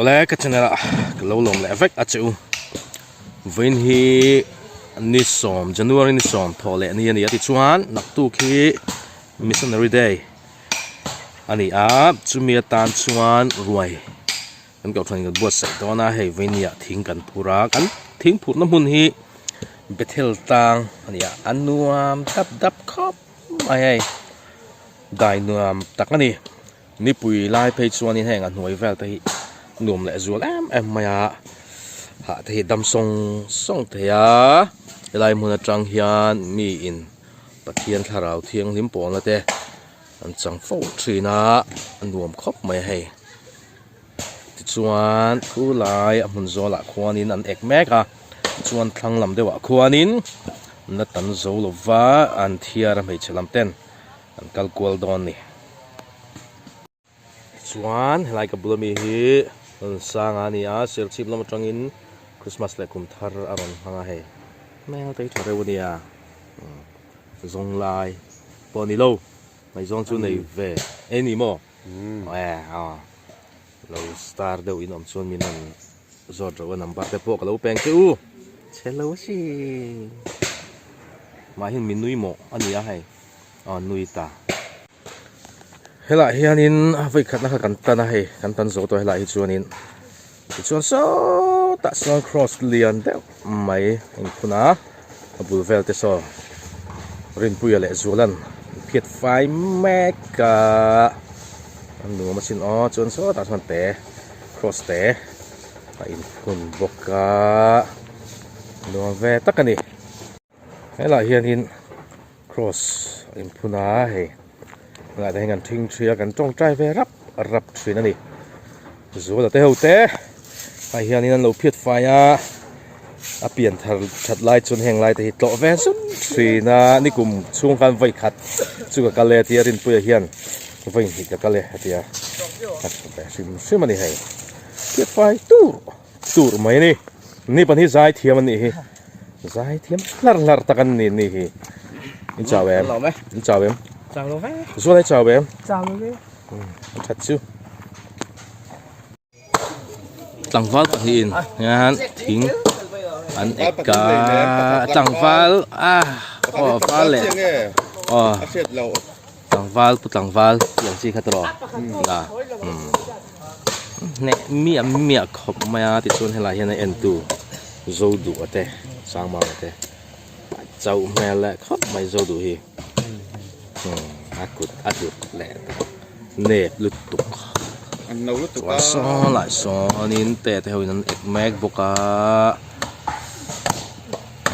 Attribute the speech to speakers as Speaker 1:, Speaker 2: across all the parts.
Speaker 1: Awle ka channel ah ka lo lawm leh vek a che u. Vawiin hi ni sawm January ni sawm thawh leh ni a ni a tichuan naktuk hi Missionary Day a ni a chumi atan chuan ruai kan kohhran in kan buatsaih dawn a hei vawiin ni ah thing kan phur a kan thing phurhna hmun hi Bethel tlang a ni a a nuam dap dap khawp mai hei dai nuam tak a ni. Nipui lai phei chuanin heng a hnuai vel te hi nuam leh zual em em mai a, hah te hi dam sawng sawng thei a, helai hmun atang hian mi in Pathian thlarau thianghlim pawlna te an chang fo thin a, a nuam khawp mai a hei. Tichuan thu lai a hmun zawlah khuanin an ek mek a, tichuan thlang lam deuhah khuanin an la tan zo lova an thiar a hmeichhe lam ten. An kal kual dawn ni. Chuan helai ka bula mi hi rawn sang a ni a, Serchhip lam atangin Christmas leh kum thar a rawn hmang a hei. Hmel te hi tha reuh a nia. Zawng lai pawh a ni lo. Ngaihzawng chu nei ve e ni maw? E aw. Lo star deuh in awm chuan min rawn zawt reuh a number te pawh ka lo peng che u. Chhe lo a si. Mahin mi nui mawh a ni a hei. Aw nui ta. Helaiah hianin a vawi khatna kha kan tan a hei kan tan zo tawh helaiah hi chuanin tichuan sawtah sawn cross lian deuh mai a inphun a a bul vel te saw Rinpuia leh Zuala'n an phiat fai mek a a nuam asin aw chuan sawtah chuan te cross te a inphun bawk a nuam ve tak a ni. Helaiah hianin cross a inphun a hei helaiah te hian kan thing thi a kan tawngtai ve rap rap thin a ni zuala te ho te ah hianin an lo phiat fai a a pian thar that lai chuan heng lai te hi tlawh ve zut thin a nikum chhung khan vawi khat chu ka kal e a tia Rinpuia hian vawi hnih ka kal e a tia a tha ve hrim hrim a ni hei phiat fai tur tur mai a ni ni pahnih zai thiam an nih hi. Zai thiam hlar hlar tak an ni ni hi. In chau em? In chau em?
Speaker 2: Chau lo ve.
Speaker 1: Zual ai chau em?
Speaker 2: Chau lo ve.
Speaker 1: An that chu. Tlangval pahnihin hian thing an ek a tlangval a aw val leh aw tlangval pu tlangval tih ang chi kha tawh a hneh miah miah khawp mai a tichuan helaiah hian a entu. Zo duh a te Sangmam a te chauh hmel leh khawp mai zo duh hi a kut a dut leh nep lutuk chuan sawn lah sawnin te te ho in an ek mek bawk a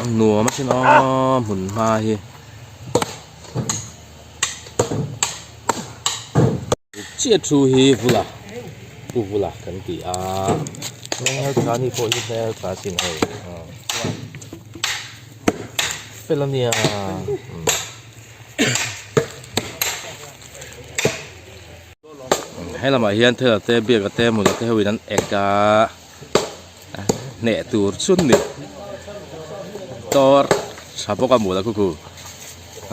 Speaker 1: a nuam asin aw hmun hma hi. Chiah thu hi vula pu vula kan ti a hmel tha ni pawh hi hmel tha sin hei fel ania he lamah hian thela te biaka te mula te ho in an ek a hneh tur chu ni tor tha bawk a mula khu khu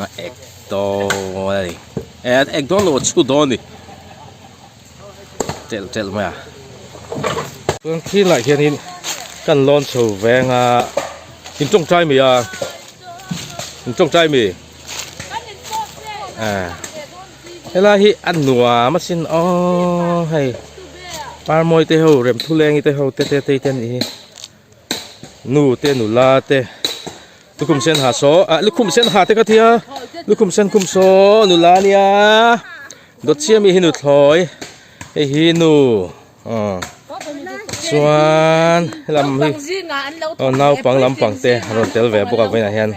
Speaker 1: a ek dawn a ni e ek dawn lo a chhu dawn a ni telh telh mai a chuan thil ah hianin kan lawn chho veng a in tawngtai mi a in tawngtai mi a helai hi a nuam asin aw hei parmawi te ho remthulengi te ho te te te te anih hi nu te nula te lukhum sen ha saw ah lukhum sen ha te ka tia lukhum sen khum saw nula ania dawt chiah mi hi nuthlawi hei hi nu aw chuan helam hi aw naupang lampang te an rawn tel ve bawk a vawiinah hian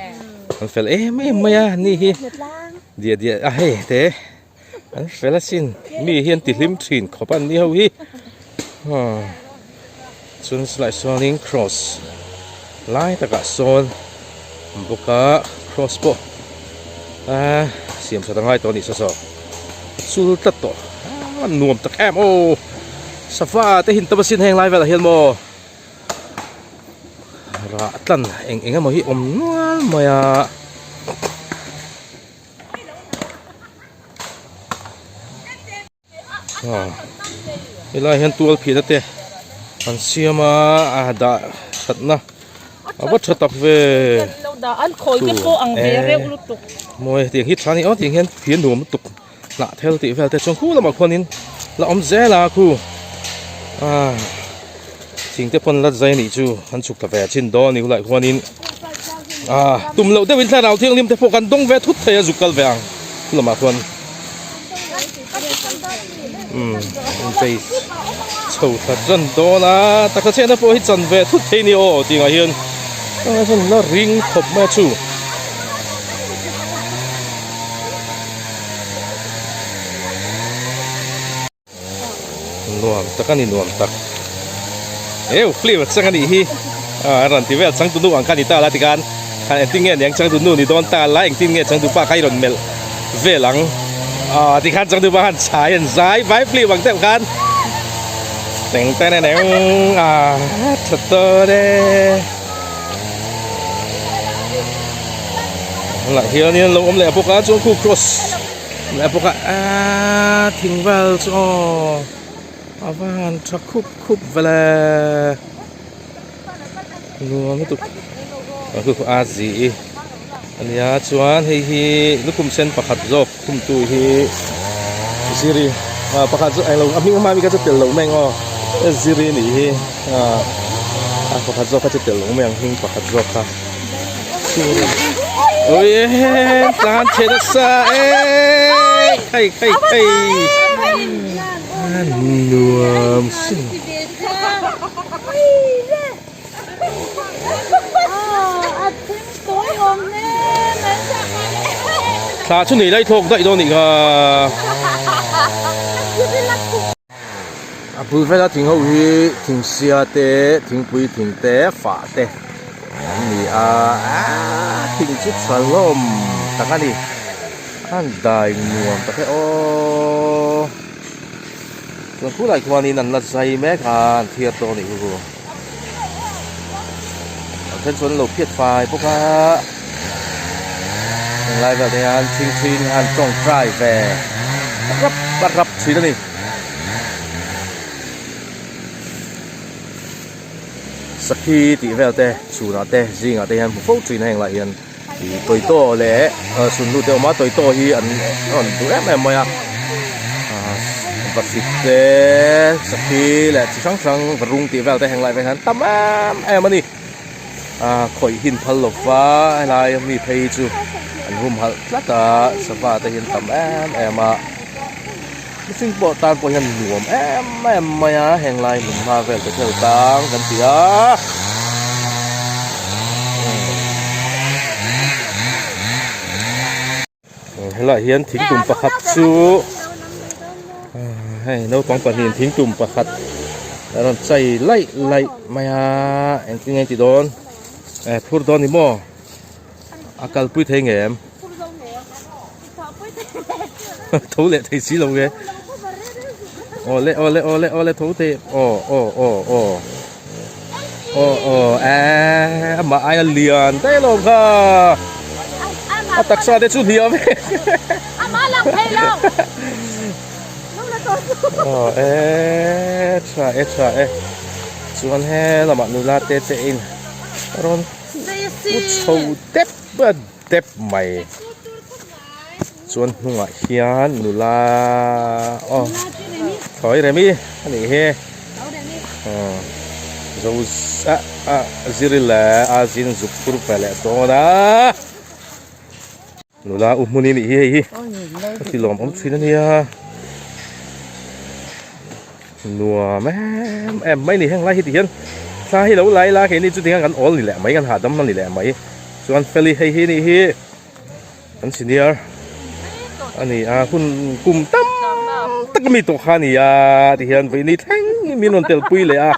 Speaker 1: an fel em em mai a ni hi diah diah a hei te an fel asin mi hi an ti hlim thin khawp a an ni ho hi aw chuan silai sawnin cross lai takah sawn bawk a cross pawh ah siam that a ngai tawh a nih saw saw a chul tlat tawh a nuam tak em aw safa te hin tam asin heng lai velah hian maw rah tlan eng eng emaw hi awm nual mai a. Aw helai hian tual phihna te. An siam a a dah thatna a va tha tak ve mawi tiang hi tha a ni aw tiang hian thir nuam lutuk hnah thel tih vel te chuan khu lamah khuanin la awm zel a khu ah thing te pawn la zai a nih chu an chhuk ta ve chin dawn a ni khulaiah khuanin ah tum loh deuhin thlarau thianghlim te pawh kan dawng ve thut thei a zuk kal ve ang khu lamah khuan. Umm inchei chho thla tan dawn a taksa chhiatna pawh hi chan ve thut thei a ni aw tih ngah hian tunah chuan la ring khawp mai a chu. Nuam tak a ni nuam tak eu film a chang a nih hi a rawn ti vel changtu nu ang kha a ni ta la tikhan engtin nge aniang changtu nu ni dawn ta la engtin nge changtu pa kha i rawn melh vel ang aw tikhan changtu pa khan chhai an zai vai film ang deuh khan teng teng teng a tha dawn e lah hianin an lo awm leh bawk a chuan khu cross leh bawk a aaa thing vel chu aw a va han tha khup khup vele nuam lutuk a khu khu a zi a nia chuan hei hi lukhum sen pakhat zawk khumtu hi ziri ah pakhat chu englo a hming hma ami kha chu tel loh mai ang aw ziri a nih hi ah a pakhat zawk kha chu tel loh mai ang hming pakhat zawk kha. Ui tlan chhe nasa e khai khai khai nuam sin thla chu nei lai thawk daih dawn nih kha. A bul vela thing ho hi thing sia te thingpui thing te fah te an ni a aaa thing chu tha hlawm tak a ni a dai nuam tak e aww chuan khulai khuanin an la zai mek a an thiar tawh a nih chu an then chuan an lo phiat fai bawk a heng lai vel te hian thingthiin an tawngtai ve rap rap thin a ni. Sakhi tih vel te chhunah te zingah te hian hmu fo thin a heng lai hian ih tawitaw leh sunhlu te a awm a tawitaw hi an rawn duh em em mai a ah vahrit te sakhi leh chi hrang hrang varung tih vel te heng lai vel hian tam em em a ni ah khawih hin phal lo va helai mi phei chu an humhalh tlat a sava te hi an tam em em a. Mihring pawh tan pawh hian nuam em em mai a heng lai hmun hma vel te tel tang kan ti a helaiah hian thingtum pakhat chu hei naupang pahnihin thingtum pakhat a rawn chai laih laih mai a engtin nge an ti dawn phur dawn ni maw a kalpui thei nge em. Tho leh thei si lo nge awle awle awle awle tho thei aw aw aw aw aw aw eee amah aia lian daih alawm kha a taksa te chu hliam e aw eee tha e tha e chuan he lamah nula te te in rawn pu chho dep a. tep mai chuan hnungah hian nula aw thawi remi a nih hi aw zo ah ah ziri leh a zin zuk phur ve leh dawn a nula u hmuni nih hi hei hi a ti lawmawm thin a nia nuam em em mai a ni heng lai hi ti hian thla hi lo lai la keini chu tinge kan awl ni leh mai kan hahdam a ni leh mai chuan feli hei hi nih hi kan senior a ni a hun kum tam tak ami tawh kha a ni a ti hian vawiini thleng min rawn tel pui leh a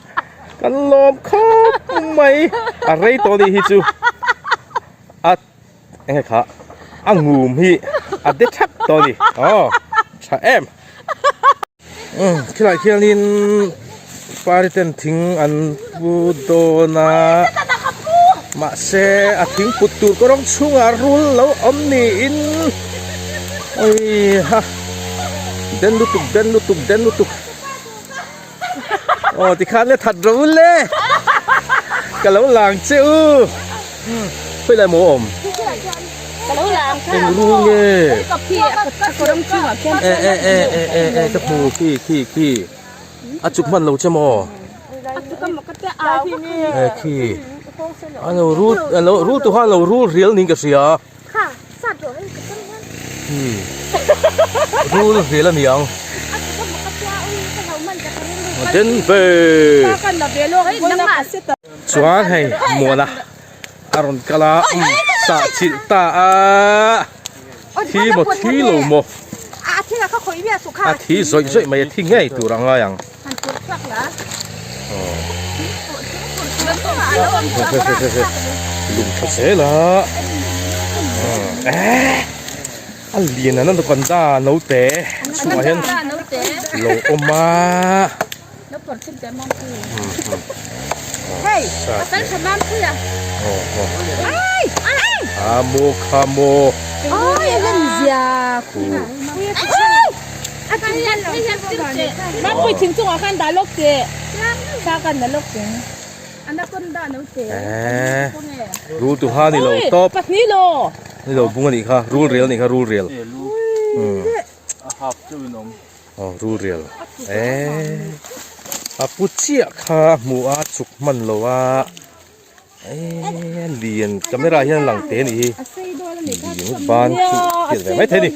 Speaker 1: kan lawm khawp mai a rei tawh a nih hi chu a enge kha a ngum hi a de thak tawh a ni aw tha em. Umm khilaiah khianin party ten thing an pu dawn a mahse a thing put tur kawrawng chhungah rul lo awm niin awiha den lutuk den lutuk den lutuk. Aw tikhan le that ro le. Ka lo lang che u. Khawi lai maw awm?
Speaker 2: Ka lo lang kha.
Speaker 1: Eng rul nge?
Speaker 2: Ka phi a ka ram chungah khian.
Speaker 1: E e e e e e ka hmu khi khi khi. A chuk hman lo che maw?
Speaker 2: A chuk a maw ka tia au ka khi.
Speaker 1: E khi. A lo rul a lo rul tu khan a lo rul rial niin ka hria.
Speaker 2: Kha sat rawh hei ka tan hian.
Speaker 1: Khi. Rul rial a ni ang.
Speaker 2: A chuk a maw ka tia ui ka lo man ka ring ru.
Speaker 1: Den ve.
Speaker 2: Ka na ve lawk nangmah.
Speaker 1: Chuan hei Muana a rawn kal a sah chilh ta a thi maw thi lo maw a thi zawih zawih mai a thi ngei tur a ngai ang lung tha zel a a lian an anaconda naute chhungah hian lo awm a. Khamo khamo. Rul tu ha ni lo tawp. Ni lo bung a nih kha rul rel a nih kha rul rel. Aw rul rial eee a pu chiah kha a hmu a chuk hman lo a eee lian camera hian a lang te a nih hi lian ban chu hriat ve mai thei a ni.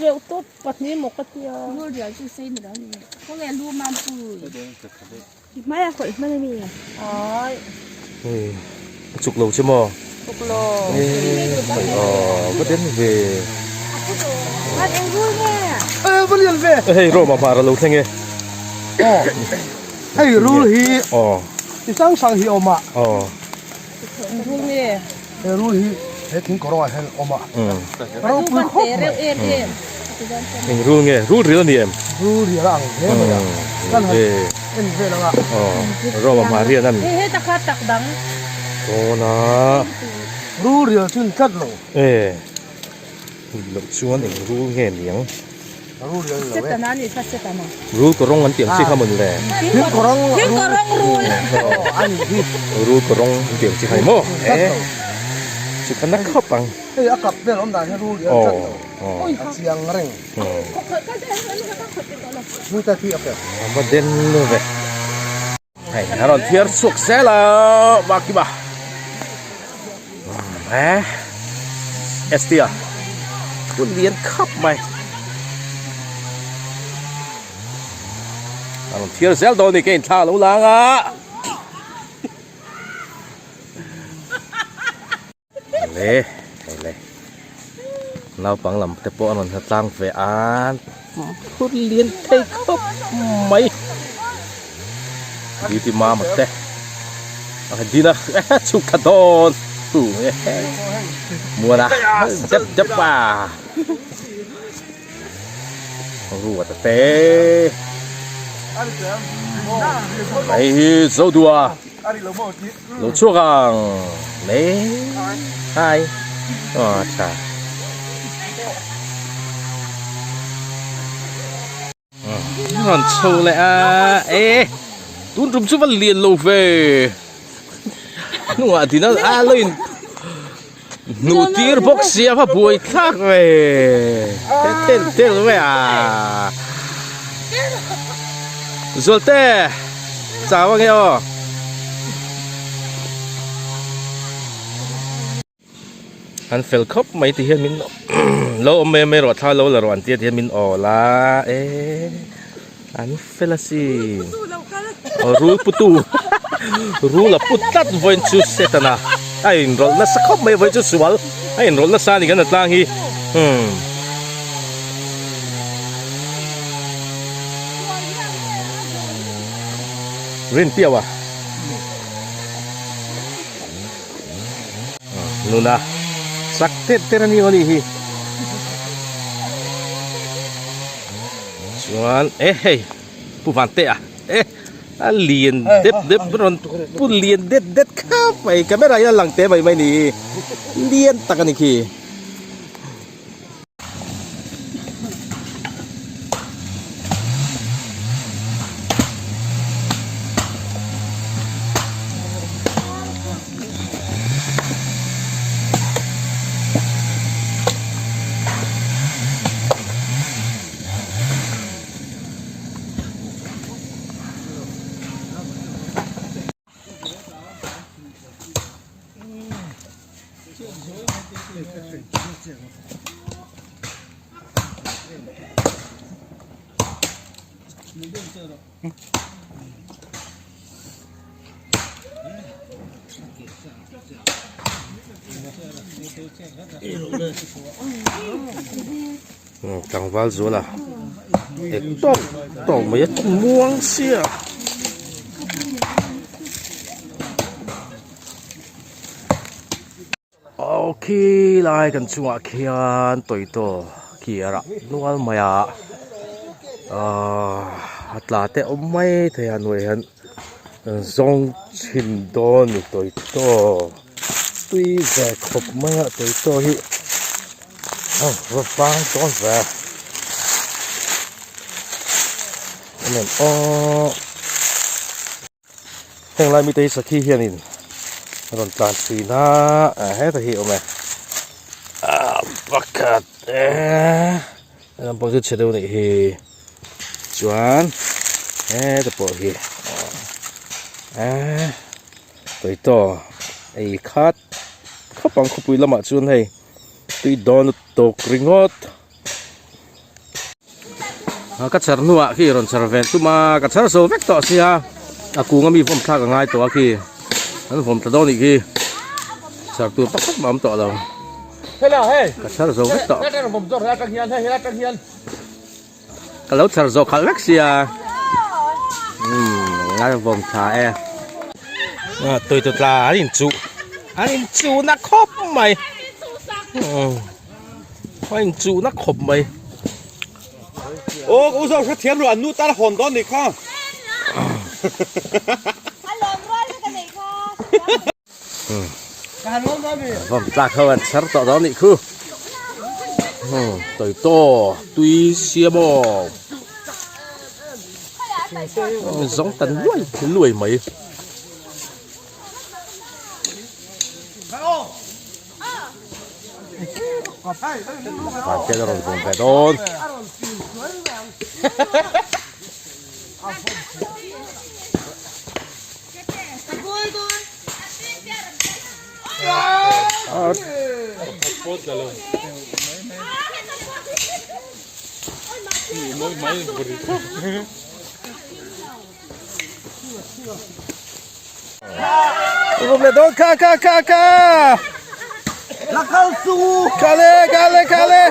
Speaker 1: Hei a chuk lo che maw eee aw va den ve hei rawma hmar a lo thleng e
Speaker 3: aw hei rul hi
Speaker 1: aw
Speaker 3: ti sang sang hi awm a
Speaker 1: aw
Speaker 3: he rul hi he thing kawr ah hian awm a ropui khawp mai
Speaker 1: eng rul nge rul ril a ni em
Speaker 3: rul rial a ang hle mai a kan han en vel ang a
Speaker 1: roma mahrian an
Speaker 2: he takha tak dang
Speaker 1: tawna
Speaker 3: rul rial chu ni tlat lo
Speaker 1: e loh chuan eng rul nge niang
Speaker 3: rul rial ni lo e
Speaker 2: setana ni kha setana
Speaker 1: rul kawrawng an tih ang chi kha mawn le
Speaker 3: thing kawrawng
Speaker 2: thing kawrawng rul
Speaker 3: a ni hi
Speaker 1: rul kawrawng an tih ang chi kha ni maw e chu kha na khawp ang
Speaker 3: hei a kap vel awm dan hian rul rial tlat lo a chiang reng
Speaker 1: a va den ve hei a rawn thiar chhuak zel a mahkima e Estia hun lian khap mai a rawn thiar zel dawn a ni ka inthla a lo lang a. Le hei le naupang lam te pawh an rawn hla tlang ve a phur lian thei khawp mai duty mama te a han din a chhuk thla dawn hu muan a dep dep a ruat a te hei hi zodua. Lo chhuak ang le hi aw tha rawn chho leh a e tun tum chu va lian lo ve hnungah din a a lo in hnuh tir bawk sia va buai thlak ve tel tel ve a Zualte chau ange aw. An fel khawp mai ti hian min lo awm mai mai rawh thla lo la rawh an tia ti hian min awl a e an fel asin aw rul putu rul a put tlat vawiin chu setana a inrawlh nasa khawp mai vawiin chu sual a inrawlh nasa a ni kan tlang hi umm. Rinpiau a. Nuna sak tet tet a ni aw nih hi chuan e hei pu van te a e a lian dep dep rawn pu lian det det khap mai camera hian a lang te mai mai ni hi lian tak a ni khi. Tlangval zuala ek tawk tawk mai a muang sia. Aw khi lai kan chungah khian tawitaw khi a rah nual mai a ahh a tla te awm mai thei a hnuaiah hian zawng chhin dawn a ni tawitaw tui ve khawp mai a tawitaw hi a va vang dawn ve aw. Heng lai mite hi sakhi hianin a rawn tlan thin a ah heta hi a awm e ah pakhat e lampang chu chhe deuh a nih hi chuan heta pawh hi eh tawitaw ei khat khawp ang khawpui lamah chuan hei tui dawn lutuk ringawt. Ka chhar hnuah khi rawn chhar ve tum a ka chhar zo vek tawh sia a kung ami vawm thlak a ngai tawh a khi an vawm ta dawn nih khi chhar tur pakhat mah a awm tawh lo ka chhar zo vek tawh ka lo chhar zawh khalh vek sia umm a vawm tha e tui tu tla an inchuh an inchuh na khawp mai umm. A inchuh na khawp mai.
Speaker 4: Aw ka u zawk hrethiam lo an nu tan a hawn dawn nih kha.
Speaker 2: A lawm rual vek a neih kha.
Speaker 1: Vawm tlak ho an chhar tawh dawn nih khu. Tawitaw tui siam aw. Zawng tan luai luai mai. Vantian a rawn vawm ve dawn. Vawm leh dawn kha kha kha kha
Speaker 4: La kal su
Speaker 1: kha le kha le kha le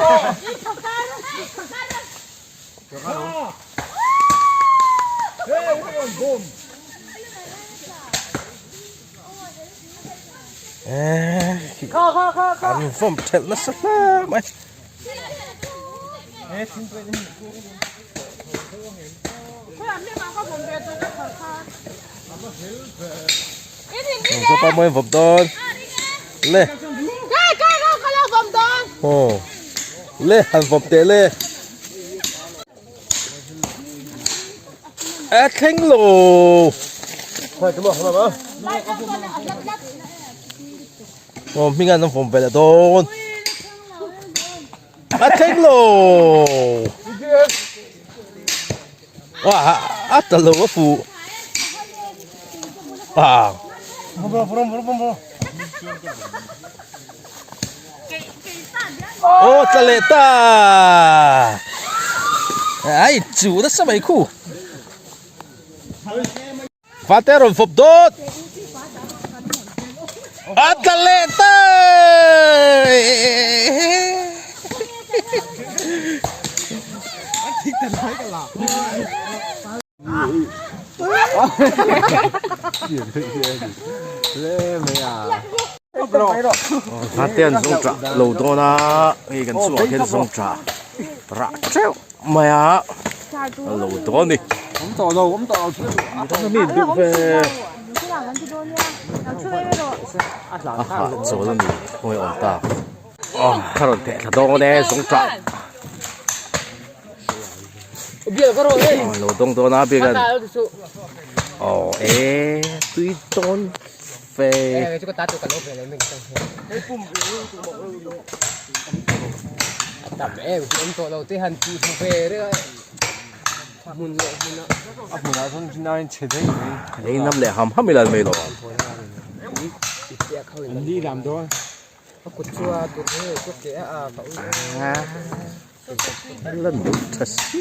Speaker 1: An vawm thelh nasa hle mai. Zopa mawi vawm dawn le aw le han vawm teh le a thleng lo aw hming an vawm ve leh dawn. A thleng lo. Wah, a ta lo a fu. Ah. Oh, tla leh ta. Ai, chu nasa mai khu. Fate a rawn fawp dawt. A tla leh ta. Fate an zawng tah lo dawn a, hei kan chungah khian zawng tah rah teuh. Mai a a lo dawn ni.
Speaker 4: Awm tawh lo, awm tawh lo thil
Speaker 1: a mi duh ve. A hah chawl a ni khawnge awm ta. Aw ka rawn theh thla dawn e zawng tah. Aw lo dawng dawn a biak an. Aw e tui dawn fe. Ei nam leh ham ham ila mai lo. Lan deuh tha si.